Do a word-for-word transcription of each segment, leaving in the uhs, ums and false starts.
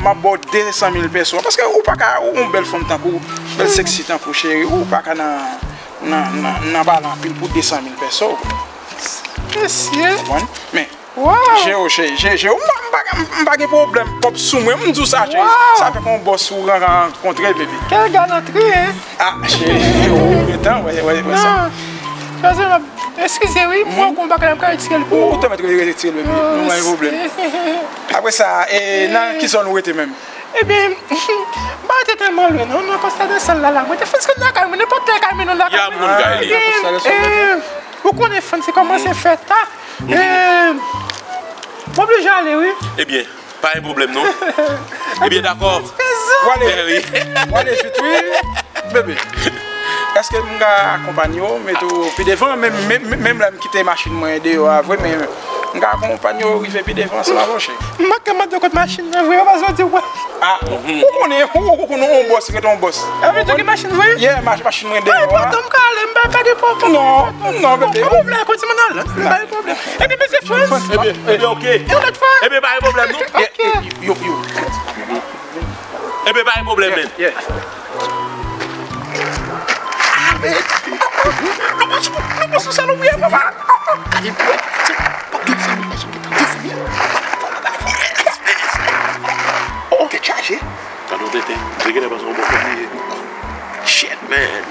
m ap ba w de san mil pèso. Paske ou pa ka, ou yon bèl fanm tankou, bèl seksi tankou cheri, ou pa ka nan, nan, nan, nan pale anpil pou de san mil pèso. Mesye. Konprann? Men, Wow! Jero, cheri, je, je, m pa, m pa, m pa gen pwoblèm kòb sou mwen, m di w sa, cheri. Wow! Sa fè kon bòs ou ran-, rankontre, bebe. Quelle galanterie, hein? Ah, cheri, ou gentan, wè, wè, wè sa. Non. Chwazi, m ap, eskize, wi, m wè gon bagay la, m ka retire l pou ou. Ou te mèt retire l, bebe. Oh, nou pa gen pwoblèm. Apre sa, e, nan ki zòn ou rete menm? Ebyen, m pa rete tèlman lwen, non, nan Costa del Sol la, la. Mwen te fin sot lakay mwen, nenpòt lè kay mwen nan lakay mwen. Ya, moun kay li. Ebyen, eh, ou konnen fanm se kòmanse fè ta. Eh, m oblije ale, wi. Ebyen, pa gen pwoblèm, non. Ebyen, dakò. Ou ale, ou ale vit, wi, bebe. Èske m ka akonpanye w, mete w pi devan, menm, menm, menm lè m kite machin mwen deyò a vre, men m ka akonpanye w rive pi devan ansanm avè w, cheri. M pa ka mande w kot machin nan vre, paske w di wè. Ah, ou konnen, ou, ou konnen yon bòs rete yon bòs. Sa vle di w gen machin vre? Yeah, mach-, machin mwen deyò a. Pa enpòtan, m ka ale, m pa, pa gen pwoblèm. Non, non, bebe. Bon, ou vle akontinye, m al, m pa gen pwoblèm. Epi, mesye Frantz. Ebyen, ebyen, ok. Yon lòt fwa. Ebyen, pa gen pwoblèm, non. Ok. Yo, yo. Ebyen, pa gen pwoblèm, men. Yeah. Ah, men. Nou pran sou, nou pran sou salopri a, papa. Gade, bro. Se pa de san mil peso, de san mil. Oh, tèt chaje. Gade yon tenten. M te genlè panse yon bò kòb li ye. Shit, man.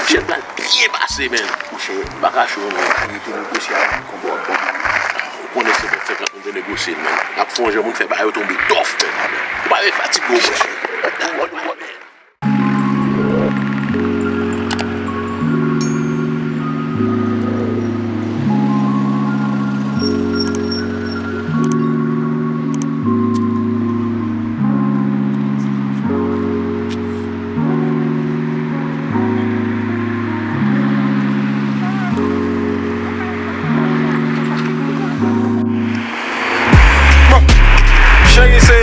Shit, man. Byen pase, man. Monchè, m pa ka cho, non. Li te negosye avè m konba w. Ou konnen senkant senkant nou te negosye l, man. N ap fè yon jan pou n fè bagay yo tonbe dòf, man. Ou pa vle fatige w, monchè. Bon, cheri, se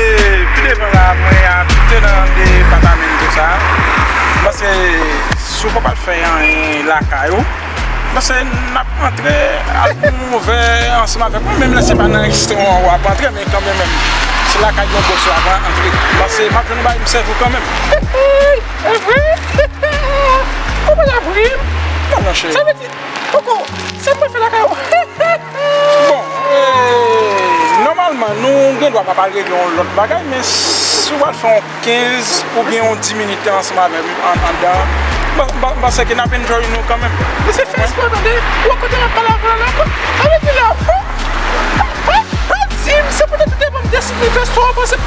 pi devan la, mwen abitan nan depatamento sa. M panse si w pa pral fè anyen lakay ou, m panse n ap antre al pou yon vè ansanm avèk mwen, menm lè se pa nan restoran w ap antre, men kanmenm, se lakay yon bòs w ap antre. M panse m ap jwenn bagay m sèvi w kanmenm. E vre? Ou pa t ap ri m? Non, non, cheri. Sa vle di, poko, sa m pral fè lakay ou? Bon, eh, nòmalman, nou gen dwa pa pral regle yon lòt bagay, men si w pral fè yon kenz oubyen yon dis minit ansanm avè m an-, anndan, m, m, m panse ke n ap enjoy nou kanmenm. Mesye, fè espò, tande. Ou wè kote m ap pale avè w la? Sa vle di la, pa, pa, pa di m, se poutèt ou te ban m de san mil peso, ou panse,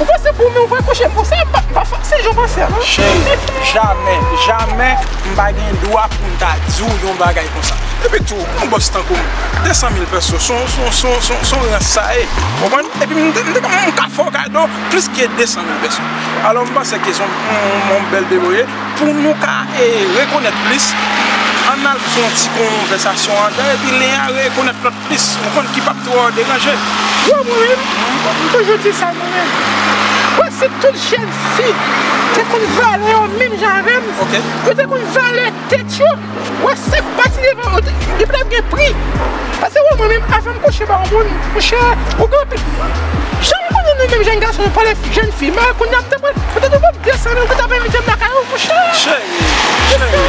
ou panse pou mwen, ou pral kouche m konsa, m pa, m pa fasil jan w panse a, non. Cheri, jamè, jamè, m pa gen dwa pou m ta di w yon bagay konsa. Epi tou, yon bòs tankou m, de san mil peso, se yon, se yon, se yon, se yon, se yon rans sa ye. Ou konprann? Epi m te, m te, m ka fè w kado plis ke de san mil peso. Alò, m panse ke se yon, yon, yon bèl debouye pou nou ka, eh, rekonèt plis. Ann al fè yon ti konvèsasyon anndan, epi lè a rekonèt lòt plis, ou konn ki p ap twò deranje. Yo, mwen menm, m toujou di sa, mwen menm. Mwen, si tout jèn fi te konn valè yo menm jan avè m, ok, yo te konn valè tèt yo, wè, sa k pati devan yo, yo pa t ap gen pri. Paske, wè, mwen menm, avan m kouche ba yon moun, monchè, ou gen anpil. Jan m konnen nou menm jèn gason, nou pale jèn fi, men kounye a m te pral, poutèt ou ban m de san mil, ou t ap envite m lakay ou, monchè. Cheri, cheri,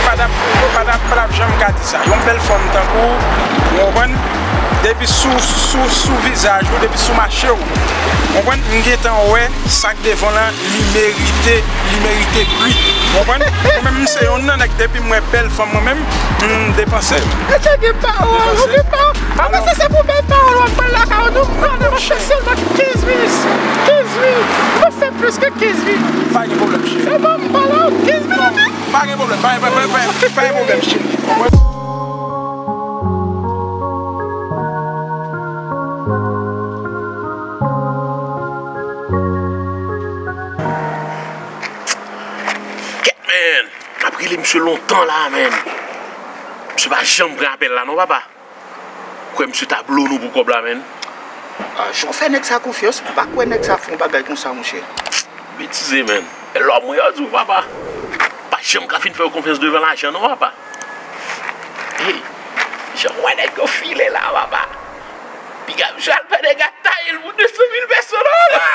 pa t ap, pa t ap, pa t ap janm ka di sa. Yon bèl fanm tankou w, ou konprann? Depi sou, sou, sou vizaj ou, depi sou mache w, ou konprann? M gentan wè sa k devan lan, li merite, li merite pri. Ou konprann? Mwen menm, m se yonn nan nèg, depi m wè bèl fanm, mwen menm, m depanse. Mesye gen pawòl, ou gen pawòl. Apre sa, se pou bèl pawòl w ap pale lakay ou, nou pale, monchè, sèlman kenz minit. Kenz minit. Mwen fè plis ke kenz minit. Pa gen pwoblèm, cheri. Se bon, m pale w, kenz minit. Pa gen pwoblèm, pa, pa, pa, pa, pa gen pwoblèm, cheri. Kèt, man! M ap rele misye lontan la, man. Misye pa janm pran apèl la non, papa. Kwè misye ta blo nou pou kòb la, man. Ah, jan w fè nèg sa konfyans, m pa kwè nèg sa fè yon bagay konsa, monchè. Betize, man. E lòm wi yo di w, papa. Pa janm ka fin fè yo konfyans devan lajan non, papa. Hey, jan w wè nèg yo file la, papa. Piga misye al pè nèg a taye l pou de san mil pèso la, papa.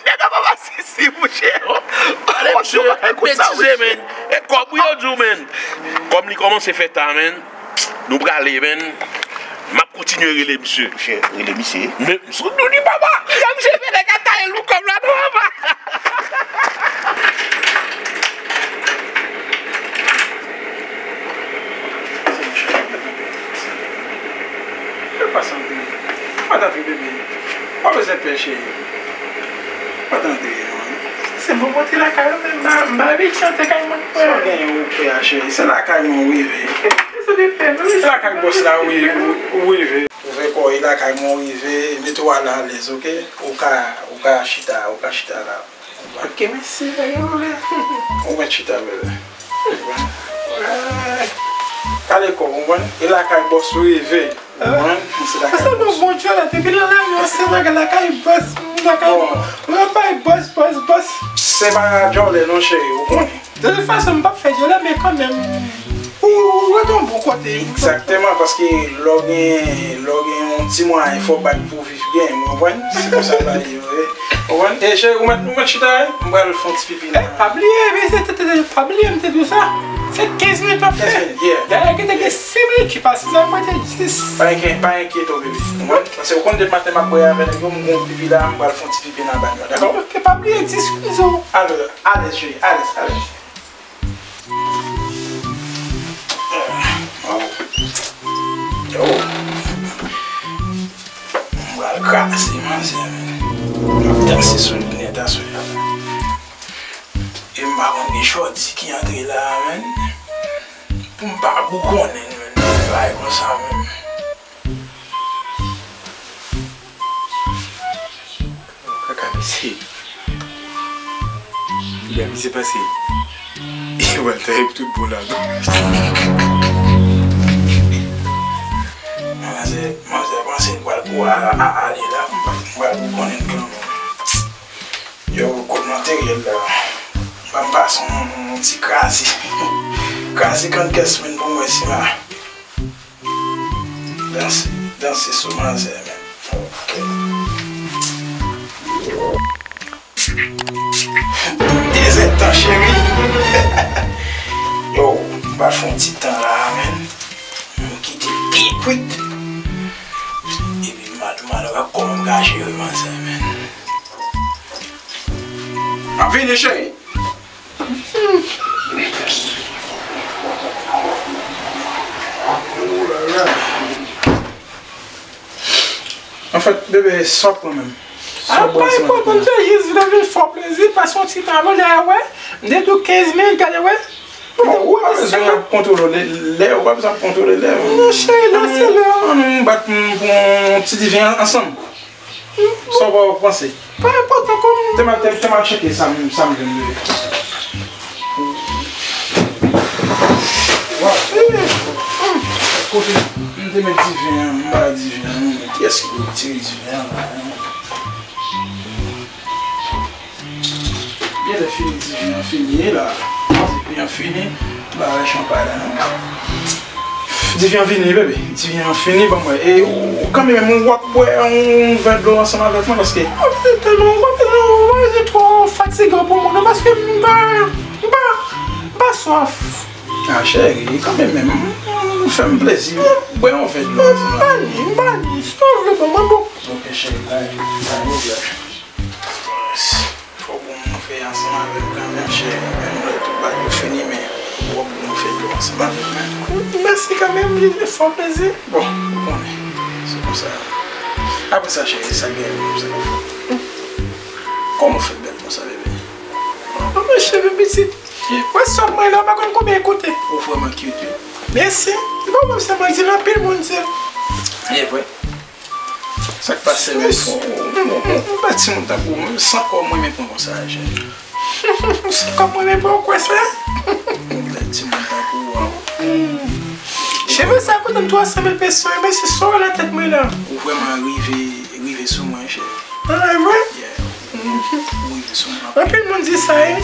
Nèg a papa sisi, monchè. Pale misye, betize, man. E kòb wi yo di w, man. Kòm li kòmanse fè ta, man. Nou prale, man. M ap kontinye rele misye. Monchè, rele misye. Men, m sot nou di papa. Gade misye fè nèg a taye l pou kòb la non, papa. Fè pa santi. Pa t antre, bebe. Pa bezwen pè, cheri. Pa t antre, man. Se bon kote lakay ou menm, m pa, m pa abitye antre kay moun, frè. Sa w genyen ou pè a, cheri? Se lakay mwen ou rive. Se lakay bòs la ou, ou, ou rive. Ouvè kò, e lakay mwen ou rive, mete w alalèz, oke? Ou ka, ou ka chita, ou ka chita la. Ok, mèsi, pa gen pwoblèm. Ou mèt chita, bebe. Ou konprann? Kale kò w, ou konprann? E lakay bòs ou rive. Ou konprann? Se lakay bòs. Sa bon, bon djòlè, depi nan lari, se lakay, lakay bòs, lakay, lakay bòs, bòs, bòs. Se pa djòlè non, cheri, ou konnen. De tout fason, m p ap fè djòlè, men kanmenm, ou, ou rete yon bon kote. Egzakteman, paske lè w gen, lè w gen yon ti mwayen, fò w bat pou w viv byen, ou konprann? Se konsa bagay yo ye. Ou konprann? E cheri, ou mèt, ou mèt chita, wi? M pral fè yon ti pipi nan. Eh, pa bliye, men se, te, te, te, pa bliye, m te di w sa. Se kenz minit w ap fè. Kenz minit, yeah. Dayè, ki te gen senk minit ki pase, sa mwen te dis. Pa enkyete, pa enkyete w, bebe. Ou konprann? Paske ou konn depi maten m ap bwè avè nèg yo, m gon pipi la, m pral fè yon ti pipi nan bany la, dakò? Ok, pa bliye dis minit, zo. Alèz, alèz, cheri, alèz, alèz. Yo. M pral kraze manzè, men. M ap danse sou li nèt aswè a, men. E m pa konn ki jodi ki antre la, men. Pou m pa boukonnen l, men. Bagay konsa, men. Kaka mesye. Kaka mesye pase. E wè l ta epi tout bon la. Manzè, manzè panse l pral kou a, a, ale la, m pral kou konnen l kanmenm. Yo, kot materyèl la. Ban m pase yon, yon ti kraze. Kraze kannkès menm pou mwen si ma. Danse, danse sou manzè, men. Ok. Dezèdtan, cheri. Yo, m pa fè yon ti tan la, men. M kite l byen kwit. Epi m al, m al wè kòman m ka jere manzè, men. M ap vini, cheri. Anfèt, bebe, sa w ap pran menm? Sa w ap pran menm? Apa, e pwoblèm, se jis vle vin fè w plezi, pase yon ti tan avè w, dayè, wè. M te di w kenz minit, gade, wè. Bon, ou pa bezwen ap kontwole lè, ou pa bezwen ap kontwole lè. Non, cheri, la, se lè. Ann, ann, ann bat pou yon ti diven ansanm. Sa w panse? Pa enpòtan kòm. Te m al, te, te m al tcheke sa m, sa m jwenn de. Waw. Kote m te met diven an, m pa wè diven an, non, men kiyès ki retire diven an la, non? Genlè fini diven an fini la. Diven an fini, m pa wè chanpay la non. Diven an fini, bebe. Diven an fini, ban m wè. E ou, kanmenm, ou ap bwè yon vè dlo ansanm avèk mwen, paske. Ou tèlman, ou tèlman, ou tèlman fatigan pou mwen, non, paske m pa, m pa, m pa swaf. Ah, cheri, kanmenm, ou fè m plezi. Bwè yon vè dlo ansanm avèk mwen. M pa ni, m pa ni. Si w vle, ban mwen bon. Ok, cheri, pa, pa gen pwoblèm. Fò w bon fè ansanm avè m kanmenm, cheri. Menm lè tout bagay yo fini, men fò w bon fè dlo ansanm avè m, men. Mèsi kanmenm, li fè w plezi. Bon, ou konnen, se konsa. Apre sa, cheri, sa gen, sa gen. Kòman w fè bèl konsa, bebe? Anben, cheve pitit. Wè sòm mwen la, m pa konn konbyen l koute. Ou vrèman cute, wi. Mèsi. Bon, mwen sèlman di l, anpil moun di l. E vre. Sa k pase, men? Yon bèl timoun tankou w, san kò mwen, men pran konsa, cheri. San kò mwen, men pran konsa. Yon bèl timoun tankou w, waw. Cheve sa koute m twa san mil peso, men se sa w wè nan tèt mwen la. Ou vrèman rive, rive sou mwen, cheri. Ah, e vre? Yeah. Ou rive sou mwen. Anpil moun di sa, wi.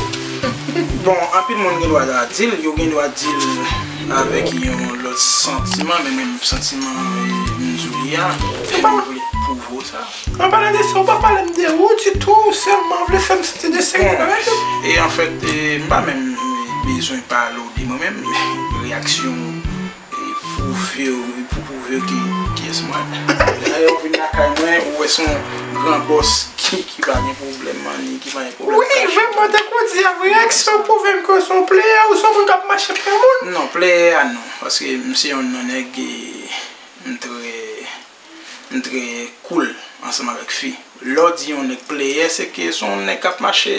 Bon, anpil moun gen dwa di l, yo gen dwa di l avèk yon lòt santiman, men menm santiman, e, m di w li a, e m vle pwouve w sa. An palan de sa, ou pa pale m de ou ditou, ou sèlman vle fè m santi de serye avèk ou. E anfèt, e, m pa menm bezwen pale w de mwen menm, reyaksyon w e pwouve w, pou pwouve w ki, kiyès mwen. Dayè, ou vin lakay mwen, ou wè se yon gran bòs ki, ki pa gen pwoblèm manmi, ki pa gen pwoblèm kache. Wi, vrèman, tankou w di a, reyaksyon pwouve m ke w se yon player, ou se yon moun k ap mache pran moun. Non, player a non, paske m se yon non nèg, e, m trè, m trè cool ansanm avèk fi. Lè w di yon nèg player, se ke se yon nèg k ap mache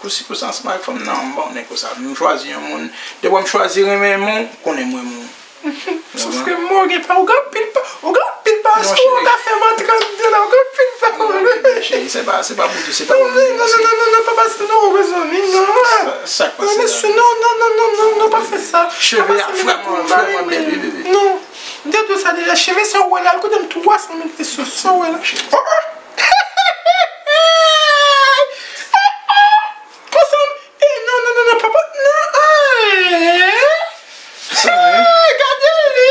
kousi kousa ansanm avèk fanm nan. M pa yon nèg konsa. M chwazi yon moun. Depi m chwazi renmen moun, ou konnen m renmen w. Sof ke mwen, ou gen pa, ou gen anpil pa, ou gen anpil pa, ou ka fè m antre anndan la, ou gen anpil pa. Non, bebe, Cheri, se pa, se pa pou di, se pa pou di, non, non, non, non, non, pa pase, non, mezanmi, non. Sa, sa k pase la? Mesye, non, non, non, non, non, non, pa fè sa. Cheve a vrèman, vrèman bèl, wi, bebe. Non. M te di w sa deja, cheve sa ou wè la, l koute m twa san mil pesos, sa ou wè la. Oh, oh. Konsa, eh, non, non, non, non, papa, non, eh. Sa, wi. Eh, gade li.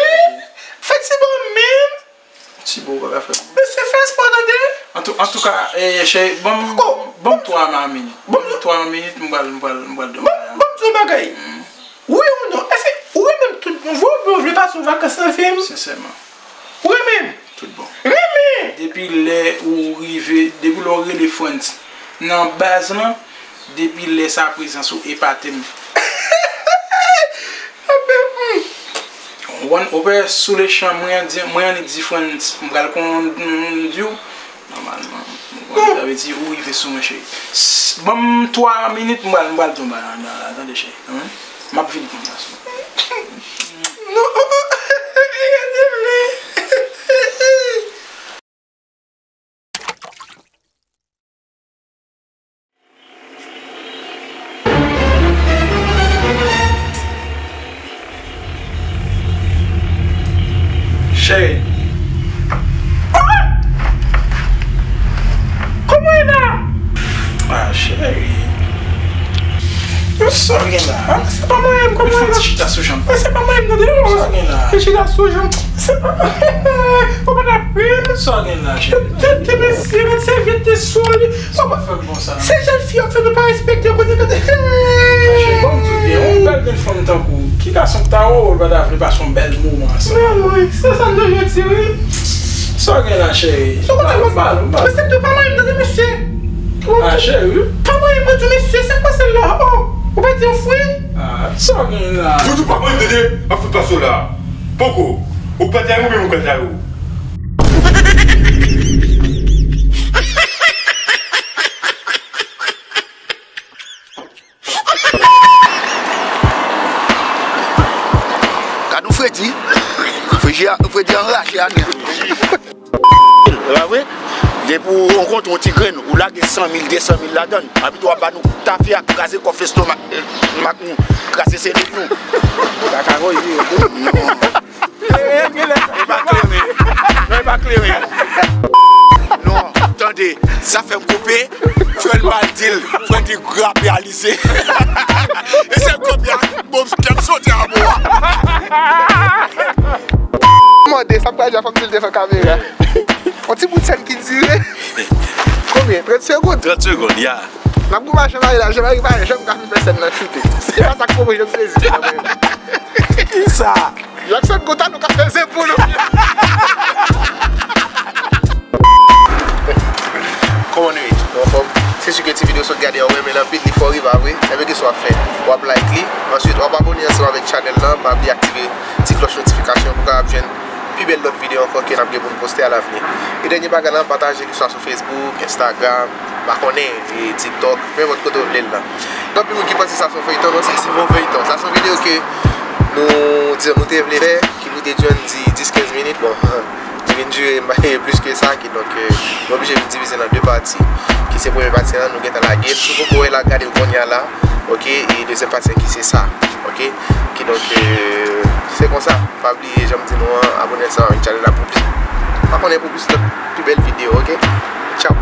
Fè ti bon menm. Ti bo, papa fè. Mesye, fè espò, tande. Antou-, antouka, eh, cheri, ban m, ban m twa minit. Ban m twa minit, m pral, m pral, m pral di w. Ban m, ban m di w yon bagay. Wi ou non? Èske ou renmen m tout bon vre oubyen ou vle pase yon vakans nan vi m? Sensèman. Ou renmen m? Tout bon. Renmen! Depi lè ou rive, depi lè ou rele Frantz nan baz lan, depi lè sa prezans ou epate m. Ou konprann? Ou wè, sou lechan, mwen an di, mwen annik di Frantz, m pral konn di w. Nòmalman, ou konprann, sa vle di ou rive sou mwen, cheri. S-, ban m twa minit, m pral, m pral di w bagay la, tande, cheri. M ap vin konn sa sou. Non, gade li. Cheri. Ah! Kòman w ye la? Ah, cheri. Sa w gen la? Ah, se pa mwen menm, kòman w ye la? Chita sou janm. Se pa mwen menm, tande. Sa w gen la? Chita sou janm. Se pa, ou pa t ap ri. Sa w gen la, cheri? Te, te, mesye, mèt sèvyèt te sou li. Sa w ap fè m konsa? Se jan fi yo ap fè nou pa respekte kote, kote. Cheri, ban m di w byen, yon bèl grenn fanm tankou w, ki gason k ta wè w, l pa ta vle pase yon bèl moman ansanm? Men wi, se sa m toujou di, wi. Sa w gen la, cheri? Sou kote m pase? Mesye, m di w pa manyen m, tande, mesye. Ah, cheri. Pa manyen m, mwen di w, mesye, sa k pase la? Oh, ou pa di yon fwi? Ah, sa w gen la? Mwen di w pa manyen m, tande, m ap fout pase w la. Poko, ou pa di a yo, men ou ka di a yo. Gad yon fredi. Fredi a, fredi anraje a nèt. E pa vre? Depi w rankontre yon ti grenn, ou lage san mil, de san mil ladan l. Anpi tou w ap ba nou tafya, kraze kòf estomak, eh, mak nou, kraze selik nou. Kaka voye. E pa kleren. Non, e pa kleren. Non, tande, sa fè m koupe. Frè l mal di l. Frè l di grape alize. E se kote a, bon, kè m sote a bo a. Mande, sa m pral di a, fò m di l devan kamera. Yon ti bout sèn ki dire. Konbyen? Trant segonn? Trant segonn, ya. N ap goumen ak Jean-Marie la. Jean-Marie pa janm ka fin fè sèn nan choute. Se pa sa k pwopo Jean Plezi. Kisa? Jackson Gontalo k ap peze pou nou. Kòman nou ye? Nou anfòm? Se si ke ti videyo sot gade a, ou renmen l anpil, li fè w ri, pa vre? Enben, kisa w ap fè? W ap like li, answit w ap abòne ansanm avèk chanèl lan, pa bliye aktive ti klòch notifikasyon pou w kapab jwenn pi bèl lòt videyo ankò ke n ap gen pou n poste alavni. E dènye bagay la, pataje li swa sou Facebook, Instagram, pa konnen, e TikTok, nenpòt kote w vle l la. Gen anpil moun ki panse sa se yon feyton, non, sa se pa yon feyton. Sa se yon videyo ke nou, dizon, nou te vle fè, ki nou te di, ann di dis kenz minit, bon, li vin dire plis ke sa, kidonk, eh, nou oblije vin divize l an de pati, ki se premye pati an, nou gentan lage l. Si w poko wè l, al gade l kounye a la, oke, e dezyèm pati an ki se sa, oke? Kidonk, eh, se konsa, pa bliye, jan m di nou an, abòne ansanm avèk chanèl la pou plis, pa konnen, pou plis lòt pi bèl videyo, oke? Tchaw!